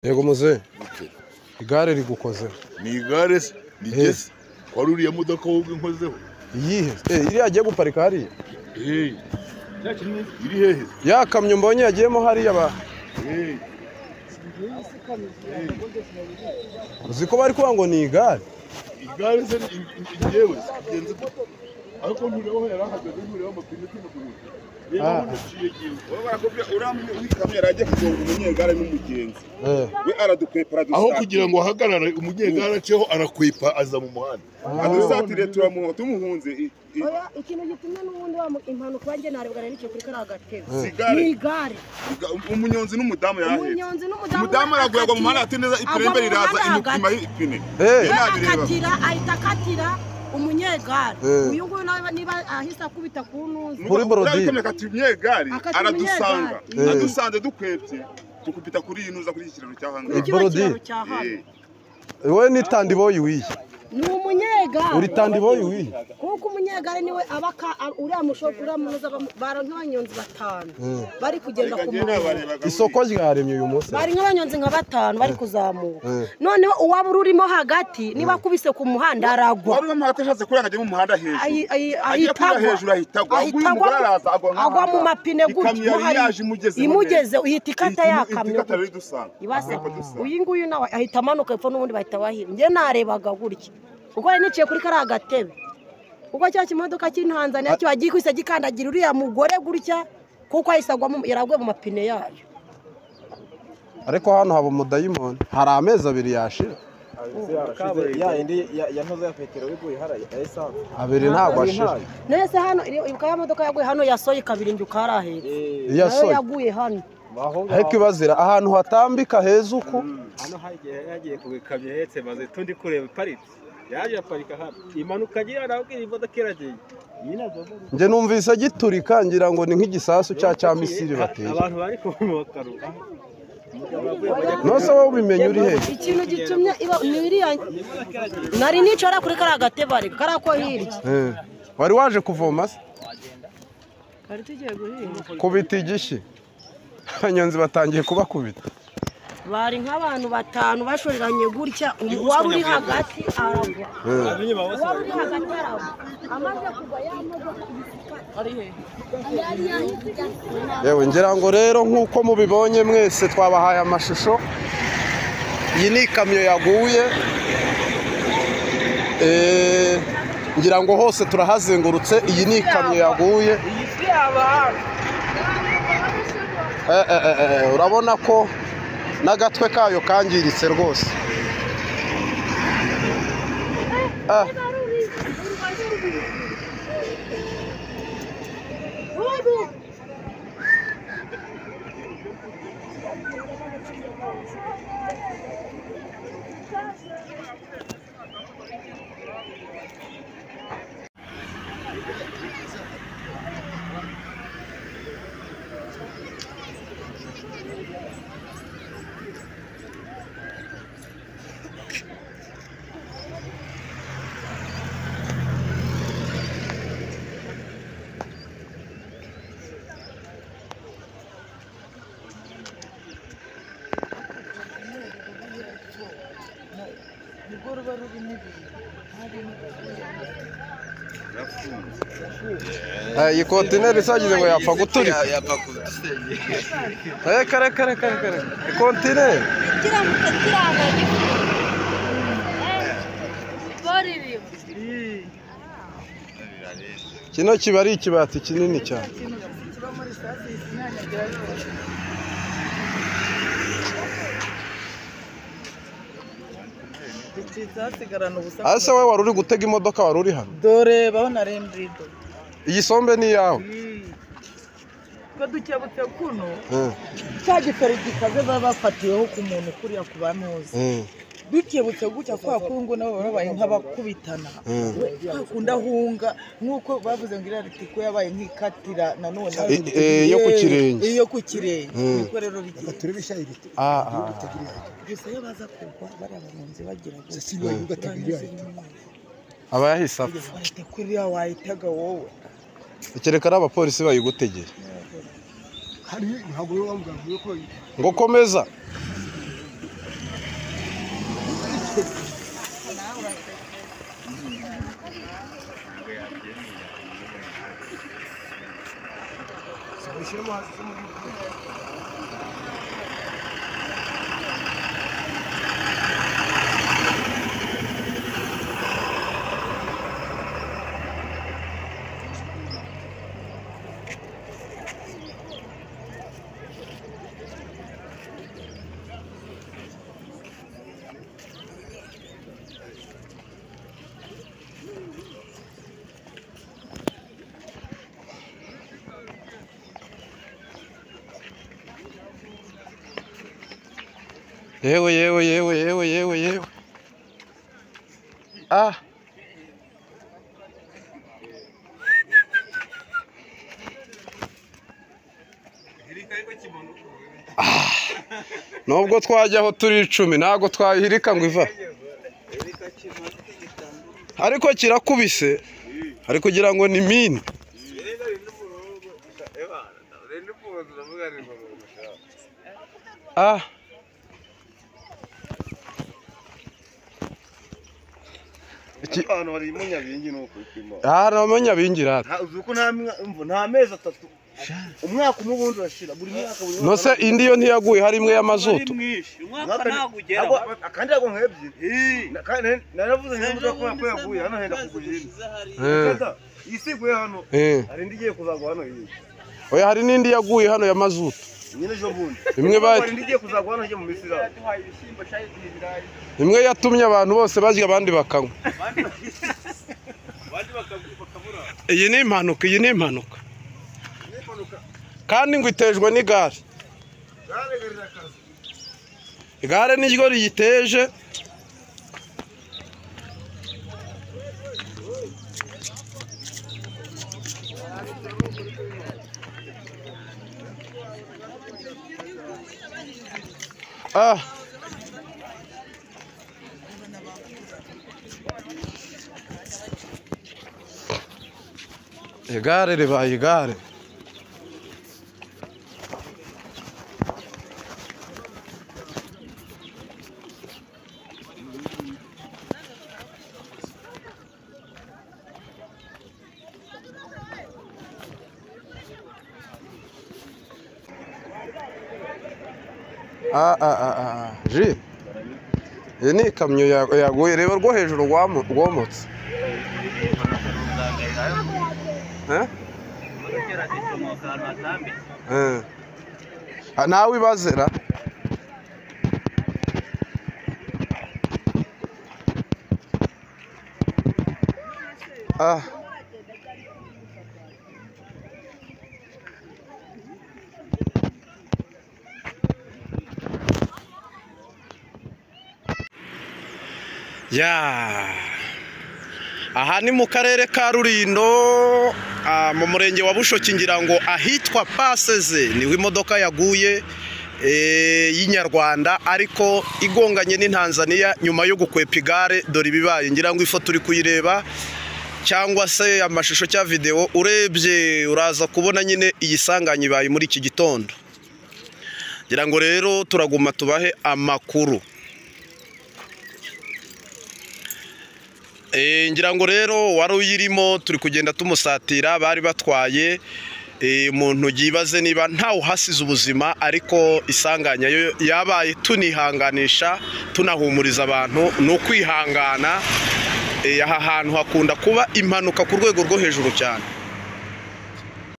Yego muze. Igare rigukozeho. Ni igare se? Ni gese. Wari uriya modoka wowe inkozeho. Iyihe? Iriya agiye guparika hariya. Iri hehe? Ya kamyo mbonye yagiyemo hariya ba. Uzi ko bari kuvuga ngo ni igare? Igare se ni yewe genze. Ariko ntureba yarahagaze, ntureba amapine cy'umuguru. Reba naciye giye. Barakubwira uriya w'ikamyo yari agiye kugonga umunyegare n'umugenzi. We aradukwepa Aho aradusatira. kugira ngo ahagarare umunyegare aceho, arakwepa aza mu muhanda. Adusatiriye turamuha tumuhunze. Oya, ikintu gitumye n'ubundi wa impanuka wanjye narebwa nari nicaye kuri kariya gatebe. Sigare. Ni igare. Umunyonzi n'umudamu yarahetse. Umunyonzi n'umudamu. Umudamu araguye agwa mu muhanda ati neza, ipine Agwa mu riraza muhanda imupima hagati. ipine. We Nabireba. akatira, ahita akatira umunyegare. Eh. Uyu nguyu nawe niba ahise akubita ku ntuza. Kuri borodire. Uriya kamyo akatira umunyegare Akatira aradusanga. umunyegare. Adusanze dukwepye tukupita kuri iyi ntuza, kuri iki kiraro cya hano. Kuri kino Borodire. kiraro cya hano. Wowe ni tandiboyi wiye. Ni umunyegare. Uri tandiboyi wiye. Kuko umunyegare niwe aba uriya mushofu, uriya munuza bari nk'abanyonzi batanu bari kugenda Reka ku njye murongo. nabarebaga. Isoko ryaremye uyu munsi. Bari nk'abanyonzi nka batanu bari kuzamuka. Eh. Noneho uwaba urimo hagati niba akubise ku muhanda aragwa. Wari urimo hagati ashatse kurenga ajya mu muhanda hejuru. Ahita Agiye kurira agwa. hejuru ahita agwa. Ahita Uyu mugore agwa, araza agwa nk'aha agwa mu ngaha. mapine gutya. Ikamyo yari Mo hari- yaje imugezeho. Imugeze ihita ikata ya kamyo. Ihita ikata rero idusanga. Ibase Ihita idusanga. uyu nguyu nawe ahita amanuka epfo, n'ubundi bahita bahira. Njye narebaga gutya kuko nari niciye kuri kariya gatebe, kuko cya kimodoka cy'intanzaniya kiba gikubise gikandagira uriya mugore gutya, kuko ahise agwa yaraguye mu mapine yayo. Ariko hano haba umudayimoni. Hari amezi 2 yashira. Ya indi ya ntoza ya petero iguye hariya ya essence. 2 ntabwo ashira. Nese hano ibuka ya modoka yaguye hano ya soya ikabiri ukarahetse. Iya Nayo soya. yaguye hano. Aho Ariko ibazira ahantu hatambika heza uku. Hano hagiye yagiye ku ikamyo ihetse maze tundi kureba iparitse, yaje aparika hano, impanuka agira arabwira imodoka iragiye nyine avamo. Njye numvise giturika ngira ngo ni nk'igisasu cya misiri bateye. Abantu bari ku makaro. Nose wowe ubimenye uri he? Ikintu gitumye iba ni iriya nari nicara kuri kariya gatebe, ariko kariya ko hirya. Wari waje kuvoma se? Twari tugiye guhinga. Kubita igishyi. Abanyonzi batangiye kubakubita. Bari nk'abantu batanu bashoreranye gutya, uwari uri hagati aragwa. Uwari uri hagati aragwa, amaze kugwa ya modoka Yewe, ngira ngo rero nk'uko mubibonye mwese twabahaye amashusho. Iyi ni ikamyo yaguye. Ngira ngo hose turahazengurutse. Iyi ni ikamyo yaguye. Urabona ko n'agatwe kayo kangiritse rwose. Ah. Iyi kontineri isagize ngo yapfa guturika. Yapfa kudusengera. Reka reka reka reka reka, kontineri. Kiramutse kiranga baririmba. Kino kiba ari ikibati kinini cyane. Kiba muri sitasiyo inyanyagira yose. Gicitse hasigarana ubusa. Ase wowe wari uri gutega imodoka, wari uri hano? Dore baho narembrido. Iyi sombe ni iyawe? Twe dukebutse kuno. Eh, Cya giferi gikaze baba bafatiweho ku muntu kuriya ku bantuza. Dukebutse gutya kwa kungu nabo baba babaye nk'abakubitana. Eh. Kwa kundi ahunga nk'uko bavuze ngo iriya ritiko yabaye nk'ikatira nanone. Iyo ku kirenge. Iyo ku kirenge. Mm. Niko rero bigiye. Ah, ah. Gusa iyo baza kugwa bariya banyonzi bagira gutya. Aba yahise apfa. Bahita kuriya wahitaga wowe. Kereka ari abapolisi bayigutegeye ngo komeza. Yewe yewe yewe yewe yewe yewe. Ah. Ah. Nubwo twajyaho turi 10 ntago twahirika ngo iva. Ariko kirakubise ari kugira ngo ni mine. Ah. Abantu bari mu Nyabingi nuko ipima. Ah, no mu Nyabingi rata. Uzuko nta mezi atatu. Umwaka umwe ubundi urashira buri mwaka buri. No se indi yo ntiyaguye hari imwe y'amazutu. Umwaka nagugera. Akandi yago nk'ebyiri. Naravuze nti ko yaguye hano henda kugura. Isiguye hano. Hari indi igiye kuzagwa hano iyi. Oya hari n'indi yaguye hano ya mazutu. Nyine jo bundi. Imwe bayi hari indi igiye kuzagwa hano mu Misiri. Imwe yatumye abantu bose barya abandi bakanywa. Iyi ni impanuka, iyi ni impanuka. Kandi ngo itejwe n'igare. Igare niryo riyiteje. Ah. Igare ribaye igare. Ah ah ah ah ji. Iyi ni ikamyo yaguye reba rwo hejuru rwomotse. Eh? Eh. Nawe ibazera. Ah. Ya. Aha ni mu karere ka Rulindo mu murenge wa Bushoki ngira ngo ahitwa Paseze niho imodoka yaguye y'inyarwanda ariko igonganye n'Intanzania nyuma yo gukwepa igare. Dore ibibaye ngira ngo ifoto uri kuyireba cyangwa se amashusho cya video urebye uraza kubona nyine iyisanganye ibaye muri iki gitondo. Ngira ngo rero turaguma tubahe amakuru. Ngira ngo rero wari uyirimo turi kugenda tumusatira bari batwaye umuntu yibaze niba ntawe uhasize ubuzima ariko isanganya yo yabaye tunihanganisha tunahumuriza abantu ni ukwihangana. Aha hantu hakunda kuba impanuka ku rwego rwo hejuru cyane.